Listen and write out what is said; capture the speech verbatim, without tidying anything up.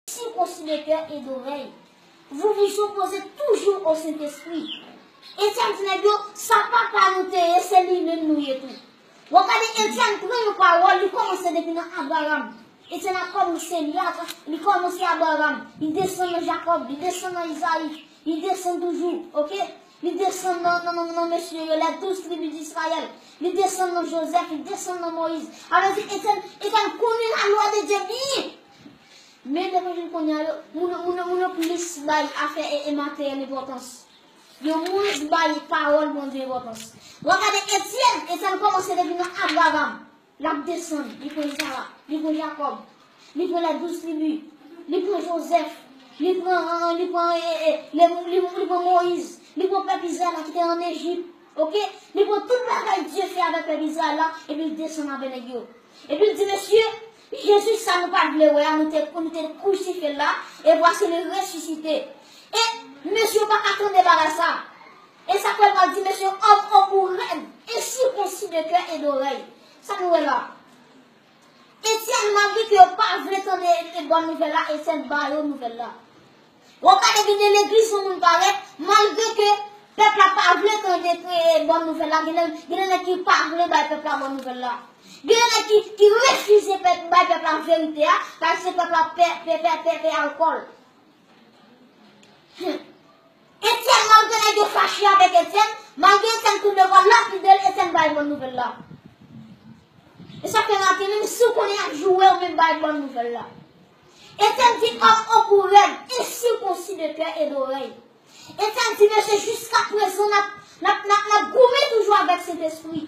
circoncis de cœur et d'oreille. Vous vous opposez toujours au Saint-Esprit. Etyèn di nèg yo, sa papa nou te ye, se li menm nou ye tou. W ap gade Etyèn pran yon pawòl, li kòmanse depi nan Abraram. Etyèn ap kòmanse, li, li kòmanse Abraram, li desann nan Jakòb, li desann nan Izayi, li desann toujou, oke? Li desann nan, nan, nan, nan mesye yo, les douze tribus d'Israël. Li desann nan Jozèf, li desann nan Moyiz. Sa vle di Etyèn, Etyèn konnen lalwa de Dye byen. Men depi jounen kounye a, yo, moun, moun, moun yo plis bay afè e, e materyèl enpòtans. Yo mwens bay pawòl Bondye enpòtans. W ap gade Etyèn, Etyèn kòmanse depi nan Abraram. L ap desann, li pran Izak, li pran Jakòb, li pran les douze tribus, li pran Jozèf, li pran, li pran, e, e, li, li, li pran Moyiz, li pran pèp Izrayèl la ki te ann Ejip, oke? Li pran tout bagay Dye fè avèk pèp Izrayèl la, epi l desann avè nèg yo. Epi l di, mesye, Jezi sa nou pa t vle wè a, nou te, nou te krusifye l la, et voici le ressuscité. E mesye yo pa ka tande bagay sa. E sa k fè l pral di, mesye, homme au cou raide, incirconcis de cœur et d'oreille. Sa nou wè la? Etyèn, malgre ke yo pa vle tande e, e bòn nouvèl la, Etyèn ba yo nouvèl la. W ap gade gen de legliz yon moun parèt, malgre ke pèp la pa vle tande e, e bòn nouvèl la, gen de, gen de nèg ki pa vle bay pèp la bòn nouvèl la. Gen de nèg ki, ki refize pèp, bay pèp la verite a, paske pèp la pè, pè, pè, pè, pè alkòl. Hmm. Etyèn, malgre nèg yo fache avèk Etyèn, malgre Etyèn kounye a lapide l, Etyèn bay bòn nouvèl la. E sa fè maten, menm si w konnen y ap joure, ou menm bay bòn nouvèl la. Etyèn di, homme au cou raide, incirconcis de cœur et d'oreille. Etyèn di, mesye, jiska prezan, n ap, n ap, n ap, n ap goumen toujou avèk Sentespri.